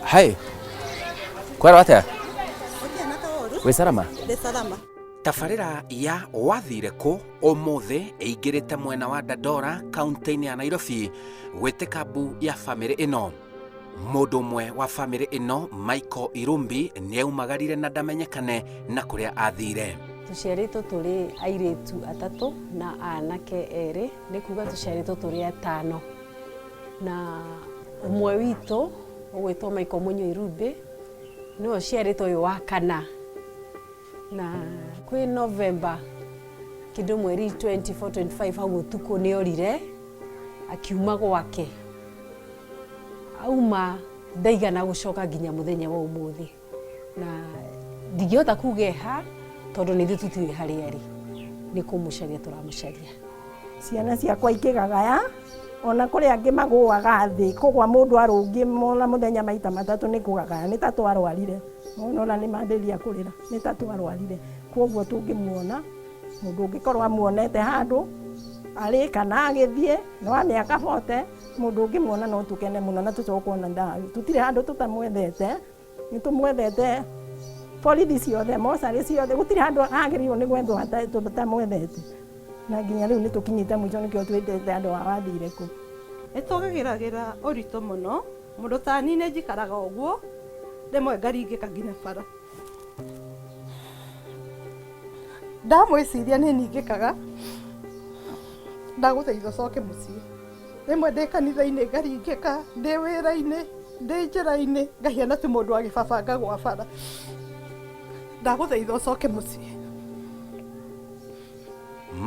Hi. Kwero atia? Wĩ salama? Ndĩ salama. Tabarĩra ya Wathire Kũ ũmũthĩ ĩingĩrĩte mwena wa Dandora kaunti-inĩ ya Nairobi gwĩtĩka mbu ya famĩlĩ ĩno. Mũndũ ũmwe wa famĩlĩ ĩno Michael Irumbi nĩaumagarire na ndamenyekane na kũrĩa athire. Tũciarĩtwo tũrĩ airĩtu atatũ na anake erĩ, nĩ kuga tũciarĩtwo tũrĩ atano. Na ũmwe witũ ũgwĩtwo Michael Mũnyua Irumbi nĩwe ũciarĩtwo wĩ wa kana. Na kwĩ November kĩndũ mweri 24, 25 hau ũtukũ nĩ orire akiuma gwake. Auma ndaigana gũcoka nginya mũthenya wa ũmũthĩ. Na ndingĩhota kuga eha tondũ nĩ ithuĩ tũtiũĩ harĩa arĩ, nĩ kũmũcaria tũramũcaria. Ciana ciakwa ikĩgagaya, ona kũrĩ angĩ magũaga thĩ, kũgwa mũndũ arũngiĩ ona mũthenya maita matatũ nĩ kũgagaya, nĩ ta twarwarire. Nĩwona ona nĩ mambĩrĩria kũrĩra, nĩ ta twarwarire. Kwoguo tũngĩmuona, mũndũ ũngĩkorwo amuonete handũ arĩ kana agĩthiĩ, nĩ wa mĩaka bote, mũndũ ũngĩmuona no tũkene mũno na tũcoke ona thayũ. Tũtirĩ handũ tũtamwendete. Nĩ tũmwendete borithi ciothe, mocarĩ ciothe, gũtirĩ handũ hagĩrĩirwo nĩ gwethwo tũtamwendete. Na nginya rĩu nĩ tũkinyĩte mũico nĩkĩo twĩtĩte andũ a Wathire kũ. Nĩ tũgeragĩra ũritũ mũno, mũndũ ta niĩ nĩ njikaraga ũguo, rĩmwe ngaringĩka nginya bara. Ndamwĩciria nĩ ningĩkaga, ndagũthaitha ũcoke mũciĩ. Rĩmwe ndĩ kanitha-inĩ ngaringĩka, ndĩ wĩra-inĩ, ndĩ njĩra-inĩ ngahiana ti mũndũ wa gĩbaba ngagwa bara. Ndagũthaitha ũcoke mũciĩ.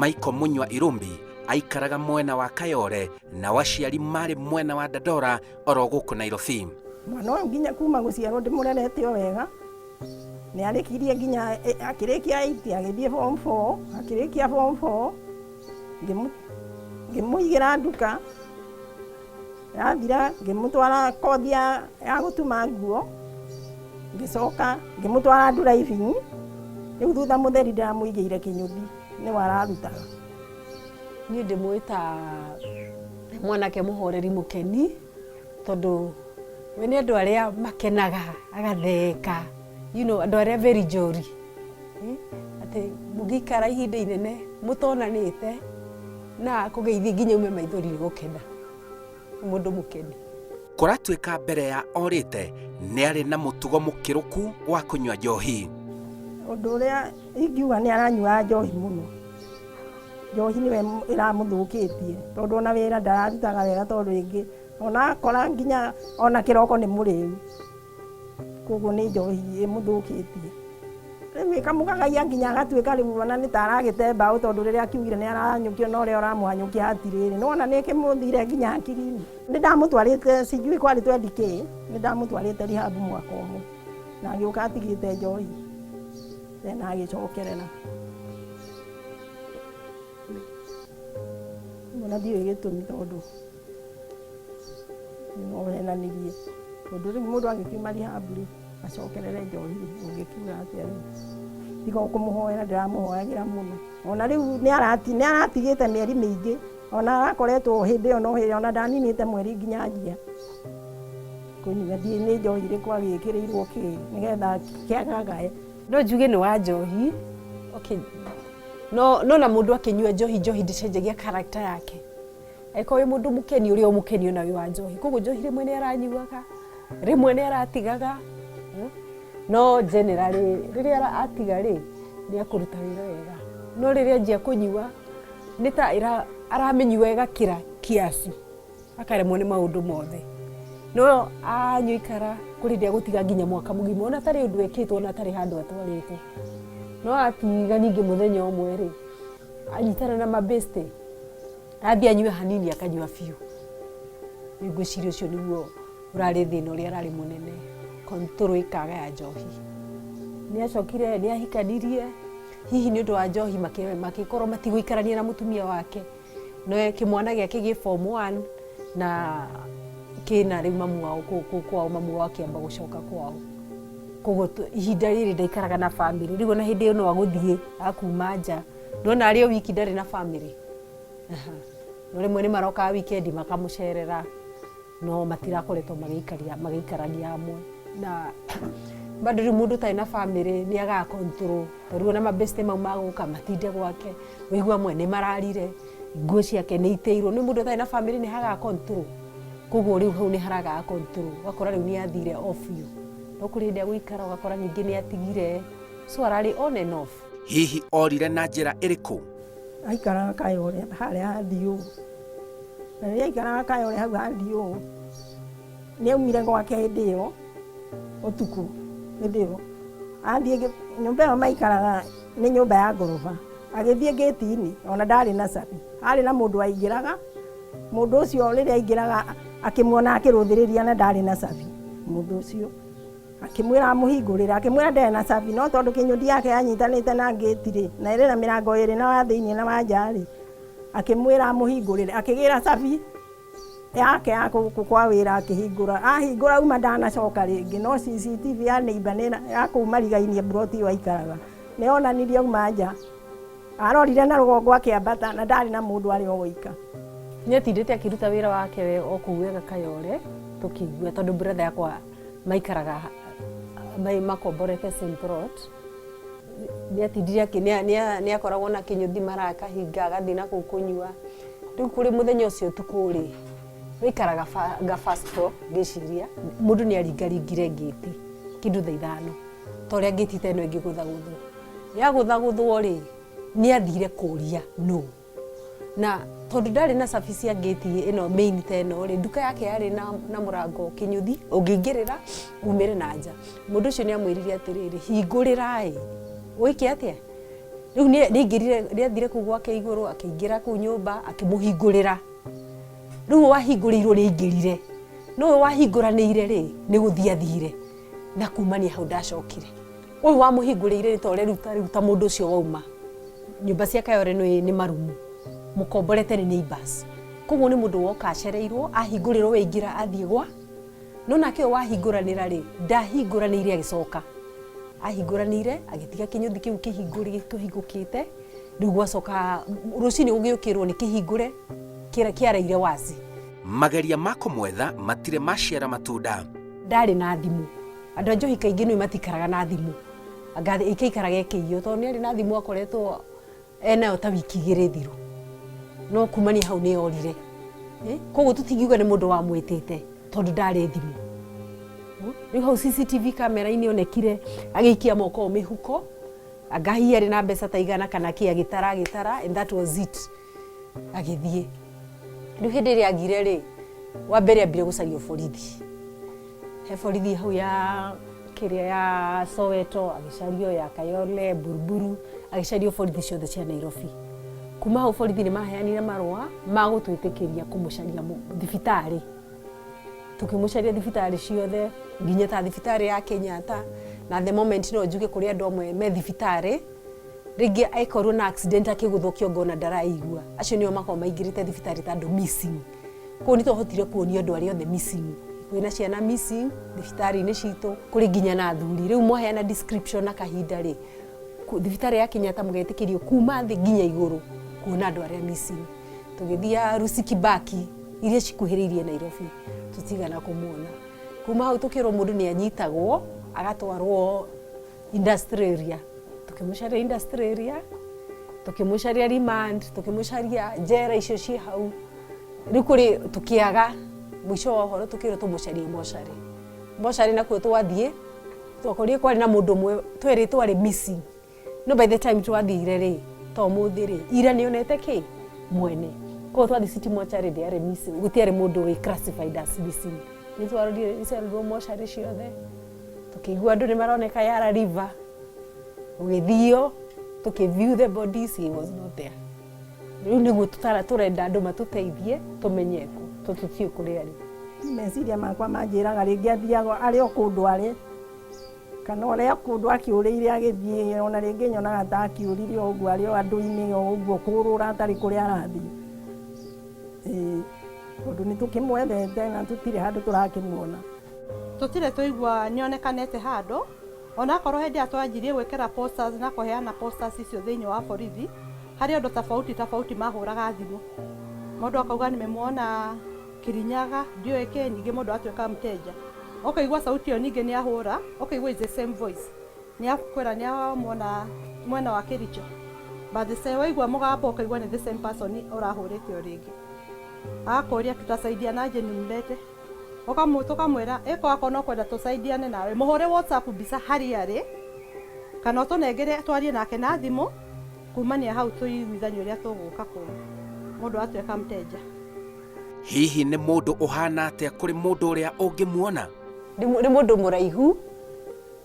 Michael Munyua Irumbi aikaraga mwena wa Kayole nao aciari marĩ mwena wa Dandora oro gũkũ Nairobi. Mwana ũyũ nginya kuma gũciarwo ndĩmũrerete o wega, nĩ arĩkirie nginya akĩrĩkia eight agĩthiĩ form four, akĩrĩkia form four ngĩmũigĩra nduka, yathira ngĩmũtwara kothi ya gũtuma nguo, ngĩcoka ngĩmũtwara driving, rĩu thutha mũtheri ndĩramũigĩire kĩnyũthi nĩwe ararutaga. Niĩ ndĩmũĩ ta mwanake mũhoreri mũkeni, tondũ we nĩ andũ arĩa makenaga agatheka, you know, andũ arĩa very jolly. Atĩ mũngĩikara ihinda inene mũtonanĩte na akũgeithie nginya ume maithori nĩ gũkena. Nĩ mũndũ mũkeni. Kũratuĩka mbere ya orĩte nĩ arĩ na mũtugo mũkĩrũku wa kũnyua njohi. Ũndũ ũrĩa ingiuga nĩ aranyuaga njohi mũno. Njohi nĩyo ĩramũthũkĩtie tondũ ona wĩra ndararutaga wega tondũ rĩngĩ ona akora nginya ona kĩroko nĩ mũrĩu. Koguo nĩ njohi ĩmũthũkĩtie. Rĩu ĩkamũgagaia nginya agatuĩka rĩu ona nĩ ta aragĩte mbaũ tondũ rĩrĩa akiugire nĩ arahanyũkio na ũrĩa ũramũhanyũkia hatirĩ rĩ, nĩ wona nĩ ĩkĩmũthire nginya hakiri-inĩ. Nĩ ndamũtwarĩte sijui kwarĩ twendi kĩ, nĩ ndamũtwarĩte rehab mwaka ũmwe na agĩũka atigĩte njohi tena agĩcokerera. Ona ndiũĩ gĩtũmi tondũ no henanirie. Tondũ rĩu mũndũ angĩkiuma rehab rĩ, acokerere njohi rĩ, ũngĩkiuga atĩa rĩu? Tiga o kũmũhoera ndĩramũhoyagĩra mũno. Ona rĩu nĩ aratigĩte mĩeri mĩingĩ, ona arakoretwo hĩndĩ ĩyo no hĩndĩ, ona ndaninĩte mweri nginya anjia kũnyua. Ndiũĩ nĩ njohi ĩrĩkũ agĩkĩrĩirwo kĩ, nĩgetha kĩagagae. No njuge nĩ wa njohi, okay. No, no na mũndũ akĩnyua njohi, njohi ndĩcenjagia character yake. Angĩkorwo wĩ mũndũ mũkeni ũrĩa o mũkeni ona wĩ wa njohi. Koguo njohi rĩmwe nĩ aranyuaga, rĩmwe nĩ aratigaga. No generally rĩrĩa atiga rĩ, nĩ akũruta wĩra wega. No rĩrĩa anjia kũnyua, nĩ ta aramĩnyua ĩgakĩra kiasi. Akaremwo nĩ maũndũ mothe. No anyua ikara, kũrĩ hĩndĩ egũtiga nginya mwaka mũgima ona atarĩ ũndũ ekĩtwo ona atarĩ handũ atwarĩtwo. No atiga ningĩ mũthenya ũmwe rĩ, anyitana na mabĩste, athiĩ anyue hanini akanyua biũ. Rĩu ngwĩciria ũcio nĩguo ũrarĩ thĩna ũrĩa ũrarĩ mũnene, control ĩkaga ya njohi. Nĩ acokire nĩ ahikanirie, hihi nĩ ũndũ wa njohi makĩkorwo matigũikarania na mũtumia wake. No kĩmwana gĩake gĩ form one na kĩna rĩu mamu wao kwao, mamu wao akĩamba gũcoka kwao. Koguo ihinda rĩrĩ ndaikaraga na bamĩrĩ, rĩu ona hĩndĩ ĩyo no agũthiĩ akuma nja, nĩwona arĩ o wiki ndarĩ na bamĩrĩ. No rĩmwe nĩ marokaga weekend makamũcerera, no matirakoretwo magĩikarania hamwe. Na bado rĩu mũndũ ũtarĩ na bamĩrĩ nĩ agaga control, tondũ ona mabeste mau magũka matinde gwake, wĩigua amwe nĩ mararire, nguo ciake nĩ iteirwo. Nĩ mũndũ ũtarĩ na bamĩrĩ nĩ hagaga control, koguo rĩu hau nĩ haragaga control, ũgakora rĩu nĩ athire off biũ. No kũrĩ hĩndĩ agũikara ũgakora ningĩ nĩ atigire, so ararĩ on and off. Hihi orire na njĩra ĩrĩkũ? Aikaraga Kayore harĩa hathiĩ ũũ, na rĩrĩa aikaraga Kayore hau hathiĩ ũũ, nĩ aumire gwake hĩndĩ ĩyo ũtukũ. Hĩndĩ ĩyo athiĩ nyũmba ĩyo maikaraga nĩ nyũmba ya ngoroba, agĩthiĩ ngĩti-inĩ, ona ndarĩ na cabi, harĩ na mũndũ waingĩraga. Mũndũ ũcio rĩrĩa aingĩraga akĩmuona akĩrũthĩrĩria, na ndarĩ na cabi. Mũndũ ũcio akĩmwĩra amũhingũrĩre, akĩmwĩra ndarĩ na cabi, no tondũ kĩnyũthi yake yanyitanĩte na ngĩti rĩ, na ĩrĩ na mĩrango ĩrĩ, na wa thĩiniĩ na wa nja rĩ, akĩmwĩra amũhingũrĩre, akĩgĩra cabi yake ya gũkũ kwa wĩra, akĩhingũra. Ahingũra uma ndanacoka rĩngĩ. No CCTV ya neighbor nĩ ya kũu marigainie plot ĩyo aikaraga nĩ yonanirie auma nja, arorire na rũgongo akĩambata, na ndarĩ na mũndũ, arĩ o wika. Nĩ atindĩte akĩruta wĩra wake we o kũu wega Kayore, tũkĩigua tondũ brother yakwa maikaraga makomborete same plot. Nĩ atindire nĩ akoragwo na kĩnyũthi marakahinga, agathiĩ na kũu kũnyua. Rĩu kũrĩ mũthenya ũcio ũtukũ rĩ, waikaraga nga first floor, ngĩciria mũndũ nĩ aringaringire ngĩti kĩndũ thaa 5, ta ũrĩa ngĩti ta ĩno ĩngĩgũthagũthwo. Yagũthagũthwo rĩ, nĩ athire kũria no na tondũ ndarĩ na cabi cia ngĩti ĩno main ta ĩno rĩ, nduka yake yarĩ na mũrango kĩnyũthi ũngĩingĩrĩra umĩre na nja. Mũndũ ũcio nĩ amwĩrire atĩrĩrĩ, "Hingũrĩra ĩ wĩke atĩa?" Rĩu nĩ aingĩrire, nĩ athire kũu gwake igũrũ, akĩingĩra kũu nyũmba, akĩmũhingũrĩra. Rĩu wahingũrĩirwo nĩ aingĩrire, no ũyũ wahingũranĩire rĩ, nĩ gũthiĩ athire, na kumania hau ndacokire. Ũyũ wamũhingũrĩire nĩ ta ũrĩa rĩu ta mũndũ ũcio wauma nyũmba cia Kayore nĩ marumu mũkomborete nĩ neighbors, koguo nĩ mũndũ woka acereirwo, ahingũrĩrwo, weingĩra athiĩ gwa no. Nake ũyũ wahingũranĩra rĩ, ndahingũranĩire agĩcoka, ahingũranĩire agĩtiga kĩnyũthi kĩu kĩhingũkĩte. Rĩu gwacoka rũcinĩ gũgĩũkĩrwo nĩ kĩhingũre, kĩaraire wazi. Mageria ma kũmwetha matirĩ maciara matunda. Ndarĩ na thimũ. Andũ a njohi kaingĩ nĩ matikaraga na thimũ, anga ĩkĩikaraga ĩkĩiywo, tondũ nĩ arĩ na thimũ akoretwo enayo ta wiki 2 thiru, no kumania hau nĩ yorire. Koguo tũtingiuga nĩ mũndũ wamwĩtĩte tondũ ndarĩ thimũ. Rĩu hau CCTV camera-inĩ onekire agĩikia moko mĩhuko, anga hihi arĩ na mbeca ta 100 kana kĩ, agĩtara agĩtara, and that was it, agĩthiĩ. Rĩu hĩndĩ ĩrĩa agire rĩ, wa mbere ambire gũcario borithi, he borithi hau ya kĩrĩa ya Soweto, agĩcario ya Kayole, Buruburu, agĩcario borithi ciothe cia Nairobi. Kuma hau borithi nĩ maheanire marũa ma gũtwĩtĩkĩria kũmũcaria thibitarĩ. Tũkĩmũcaria thibitarĩ ciothe, nginya ta thibitarĩ ya Kenyatta. Na the moment no njuge kũrĩ andũ amwe me thibitarĩ, rĩngĩ aikorwo na accident, akĩgũthwo kĩongo na ndaraigua, acio nĩo makoragwo maingĩrĩte thibitarĩ ta andũ missing. Koguo nĩ twahotire kuonia andũ arĩa othe missing. Kwĩna ciana missing thibitarĩ-inĩ citũ, kũrĩ nginya na athuri. Rĩu mwaheana description na kahinda rĩ, thibitarĩ ya Kenyatta mũgetĩkĩrio kuma thĩ nginya igũrũ kuona andũ arĩa missing. Tũgĩthiĩ Lucy Kibaki iria cikuhĩrĩirie Nairobi, tũtigana kũmuona. Kuma hau tũkĩrwo mũndũ nĩ anyitagwo agatwarwo industrial area. Tũkĩmũcaria industrial area, tũkĩmũcaria remand, tũkĩmũcaria njera icio ciĩ hau. Rĩu kũrĩ tũkĩaga. Mũico wa ũhoro tũkĩrwo tũmũcarie mocarĩ. Mocarĩ nakuo twathiĩ twakorire kwarĩ na mũndũ ũmwe twerĩtwo arĩ missing, no by the time twathire rĩ, to mũthĩ rĩ, ira nĩonete kĩ mwene. Koguo twathiĩ city mortuary ndĩarĩ missing, gũtiarĩ mũndũ wĩ classified as missing. Nĩ twarorire, nĩ ciarorirwo mocarĩ ciothe, tũkĩigua andũ nĩ maroneka Yara River, gũgĩthio tũkĩ view the bodies, he was not there. Rĩu nĩguo tũtara tũrenda andũ matũteithie tũmenye kũ, tondũ tũtiũĩ kũrĩa arĩ. Meciria makwa manjĩraga rĩngĩ athiaga arĩ o kũndũ arĩ, kana ũrĩa kũndũ akĩũrĩire agĩthiĩ. Ona rĩngĩ nyonaga ta akĩũrire o ũguo, arĩ o andũ-inĩ o ũguo kũrũra, atarĩ kũrĩa arathiĩ. Ĩĩ, tondũ nĩ tũkĩmwethete na tũtirĩ handũ tũrakĩmuona. Tũtirĩ tũigua nĩonekanĩte handũ, onakorwo hĩndĩ ĩrĩa twanjirie gwĩkĩra posters na kũheana posters icio thĩinĩ wa borithi, harĩ andũ tofauti tofauti mahũraga thimũ, mũndũ akauga nimemwona Kirinyaga, ndiũĩ kĩ. Ningĩ mũndũ atuĩka mteja. Ũkaigua sauti ĩyo ningĩ nĩ ahũra, ũkaigua is the same voice. Nĩ akwĩra nĩ amwona mwena wa Kericho. But the same waigua mũgambo ũkaigua nĩ the same person ũrahũrĩte o rĩngĩ. Agakũria tutasaidianaje nimlete. Tũkamwĩra ĩko akorwo no kwenda tũsaidiane nawe, mũhũre WhatsApp mbica harĩa arĩ, kana ũtũnengere twarie nake na thimũ, kumania hau tũiguithanie ũrĩa tũgũka kũu. Mũndũ atuĩka mteja. Hihi nĩ mũndũ ũhana atĩa kũrĩ mũndũ ũrĩa ũngĩmuona? Nĩ mũndũ mũraihu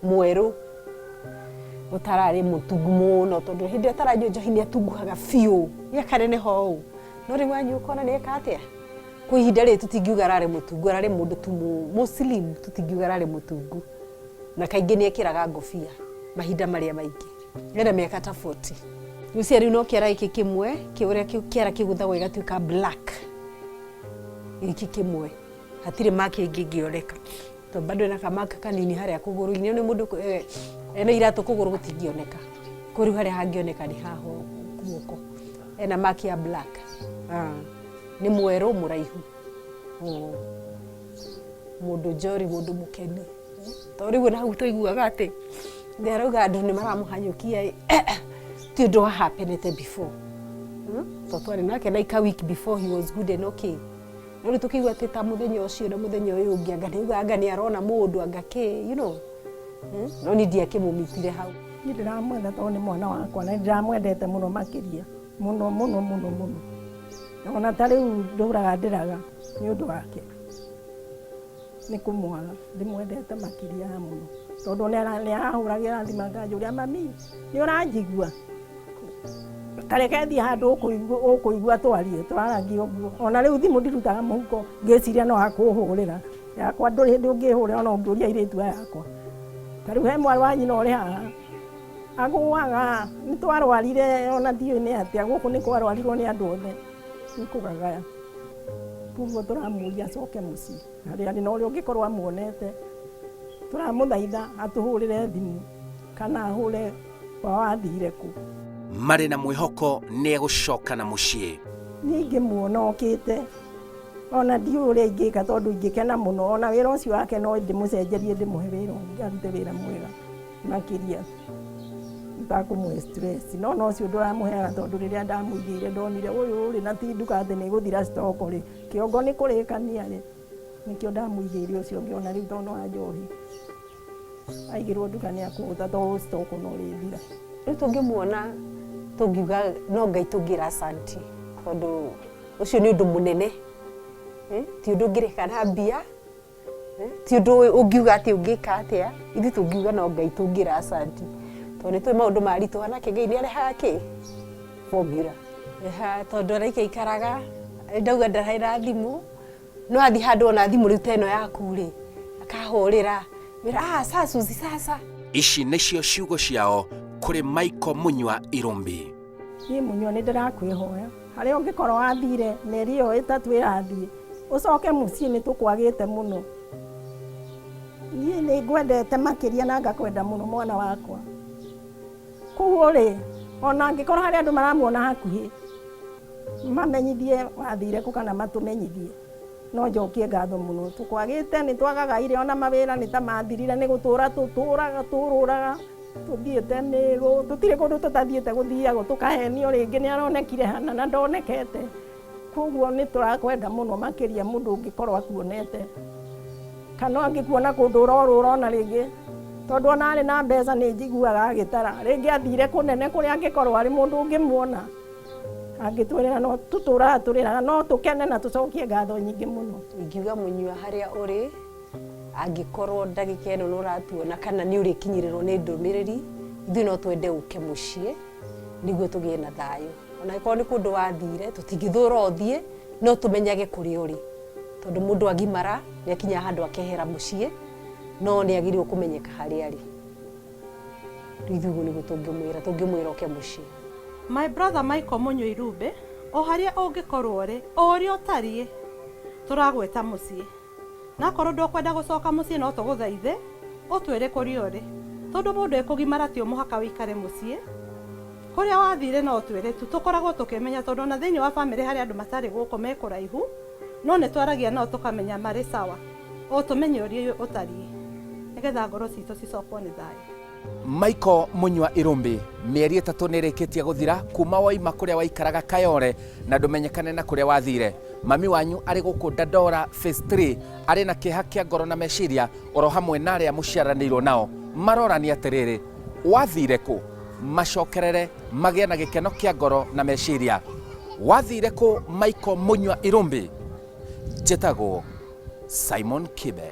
mwerũ ũtararĩ mũtungu mũno, tondũ hĩndĩ ĩrĩa ataranyua njohi nĩ atunguhaga biũ, nĩ akaneneha ũũ, no rĩu anyua ũkona nĩ eka atĩa. Kwa ihinda rĩrĩ tũtingiuga ararĩ mũtungu, ararĩ mũndũ tu mũslim, tũtingiuga ararĩ mũtungu, na kaingĩ nĩ ekĩraga ngobia mahinda marĩa maingĩ. Ena mĩaka ta 40. Rĩu rĩu no kĩara gĩkĩ kĩmwe, ũrĩa kĩara kĩgũthagwo gĩgatuĩka black, gĩkĩ kĩmwe hatirĩ mark ĩngĩ ĩngĩoneka, tondũ bado ena kamark kanini harĩa kũgũrũ-inĩ, nĩ mũndũ ena iratũ kũgũrũ gũtingĩoneka, kwa rĩu harĩa hangĩoneka nĩ haha guoko, ena mark ya black. Nĩ mwerũ mũraihu, mũndũ njori, mũndũ mũkeni, tondũ rĩu ona hau tũiguaga atĩ nĩ arauga andũ nĩ maramũhanyũkia, ti ũndũ wa happenete before, tondũ twarĩ nake like a week before he was good and okay. No rĩu tũkĩigua atĩ ta mũthenya ũcio na mũthenya ũyũ ũngĩ, anga nĩauga anga nĩ arona mũndũ, anga kĩ, you know, no niĩ ndiakĩmũmitire hau. Niĩ ndĩramwenda tondũ nĩ mwana wakwa, na ndĩramwendete mũno makĩria, mũno mũno mũno mũno. Ona ta rĩu ndũraga ndĩraga nĩ ũndũ wake, nĩ kũmwaga, ndĩmwendete makĩria ya mũno, tondũ nĩ arahũragĩra thimũ akanjũria, mami nĩ ũranjigua? Ta reke thiĩ handũ ũkũigua twarie, tũraragia ũguo. Ona rĩu thimũ ndirutaga mũhuko ngĩciria no akũhũrĩra, yakwa ndũrĩ hĩndĩ ũngĩhũrĩra ona ũngĩũria airĩtu aya akwa. Ta rĩu he mwarĩ wa nyina ũrĩ haha agũaga, nĩ twarwarire ona ndiũĩ nĩ atĩa, gũkũ nĩ kwarwarirwo nĩ andũ othe, nĩ kũgagaya. Koguo tũramũria acoke mũciĩ harĩa arĩ, na ũrĩa ũngĩkorwo amuonete tũramũthaitha atũhũrĩre thimũ kana ahũre kwa wathire kũ. Marĩ na mwĩhoko nĩ egũcoka na mũciĩ. Niĩ ingĩmuona okĩte ona ndiũĩ ũrĩa ingĩka, tondũ ingĩkena mũno, ona wĩra ũcio wake no ndĩmũcenjerie ndĩmũhe wĩra ũngĩ, arute wĩra mwega makĩria, itakũmũhe stress. No no ũcio ndũramũheaga, tondũ rĩrĩa ndamũigĩire ndonire ũyũ rĩ, na ti nduka atĩ nĩ ĩgũthira stock rĩ, kĩongo nĩ kũrĩkania rĩ, nĩkĩo ndamũigĩire ũcio ũngĩ. Ona rĩu tondũ wa njohi aigĩrwo nduka nĩ akũhũta, tondũ stock no rĩthira. Rĩu tũngĩmuona tũngiuga no Ngai tũngĩra asanti, tondũ ũcio nĩ ũndũ mũnene, ti ũndũ ũngĩrĩha na mbia, ti ũndũ ũngiuga atĩ ũngĩka atĩa, ithuĩ tũngiuga no Ngai tũngĩra asanti, tondũ nĩ tũĩ maũndũ maritũha, nake Ngai nĩ arehaga kĩ formula. Tondũ araikaikaraga ndauga ndararĩ na thimũ, no athiĩ handũ ona thimũ rĩu ta ĩno yaku rĩ, akahũrĩra wĩra, ah, sasa uzi sasa. Ici nĩcio ciugo ciao kũrĩ Michael Munyua Irumbi. Niĩ Munyua nĩ ndĩrakwĩhoya, harĩa ũngĩkorwo wathire mĩeri ĩyo 3 ĩrathiĩ, ũcoke mũciĩ, nĩ tũkwagĩte mũno. Niĩ nĩ ngwendete makĩria na ngakwenda mũno mwana wakwa. Koguo rĩ, ona angĩkorwo harĩ andũ maramuona hakuhĩ, mamenyithie wathire kũ kana matũmenyithie, no njokie ngatho mũno. Tũkwagĩte, nĩ twagagaire, ona mawĩra nĩ ta mathirire, nĩ gũtũra tũtũraga tũrũraga, tũthiĩte Mĩrũ, tũtirĩ kũndũ tũtathiĩte, gũthiagwo tũkahenio, rĩngĩ nĩ aronekire hana na ndonekete. Koguo nĩ tũrakwenda mũno makĩria, mũndũ ũngĩkorwo akuonete kana angĩkuona kũndũ ũrorũra, ona rĩngĩ tondũ ona arĩ na mbeca nĩ njiguaga agĩtara, rĩngĩ athire kũnene kũrĩa angĩkorwo arĩ, mũndũ ũngĩmuona angĩtwĩrĩra, no tũtũraga tũrĩraga, no tũkene na tũcokie ngatho nyingĩ mũno. Ingiuga Munyua harĩa ũrĩ, angĩkorwo ndagĩka ĩno nĩ ũratuona kana nĩ ũrĩkinyĩrĩrwo nĩ ndũmĩrĩri, ithuĩ no twende ũke mũciĩ nĩguo tũgĩe na thayũ. Ona angĩkorwo nĩ kũndũ wathire, tũtingĩthũra ũthiĩ, no tũmenyage kũrĩa ũrĩ, tondũ mũndũ agimara nĩ akinyaga handũ akehera mũciĩ, no nĩ agĩrĩirwo kũmenyeka harĩa arĩ. Rĩu ithuĩ ũguo nĩguo tũngĩmwĩra, tũngĩmwĩra oke mũciĩ. My brother Michael Munyua Irumbi, o harĩa ũngĩkorwo ũrĩ, o ũrĩa ũtariĩ, tũragwĩta mũciĩ. Na akorwo ndũkwenda gũcoka mũciĩ, no tũgũthaithe ũtwĩre kũrĩa ũrĩ, tondũ mũndũ ekũgimara ti mũhaka ũikare mũciĩ. Kũrĩa wathire no ũtwĩre tu, tũkoragwo tũkĩmenya, tondũ ona thĩinĩ wa bamĩrĩ harĩ andũ matarĩ gũkũ me kũraihu, no nĩ twaragia nao tũkamenya marĩ sawa. O tũmenye ũrĩa ũtariĩ nĩgetha ngoro citũ cicokwo nĩ thayũ. Michael Munyua Irumbi, mĩeri 3 nĩ ĩrĩkĩtie gũthira kuma waima kũrĩa waikaraga Kayore na ndũmenyekane na kũrĩa wathire. Mami wanyu arĩ gũkũ Dandora Phase 3 arĩ na kĩeha kĩa ngoro na meciria oro hamwe na arĩa mũciaranĩirwo nao marorania atĩrĩrĩ, wathire kũ? Macokerere magĩe na gĩkeno kĩa ngoro na meciria. Wathire kũ Michael Munyua Irumbi? Njĩtagwo Simon Kibe.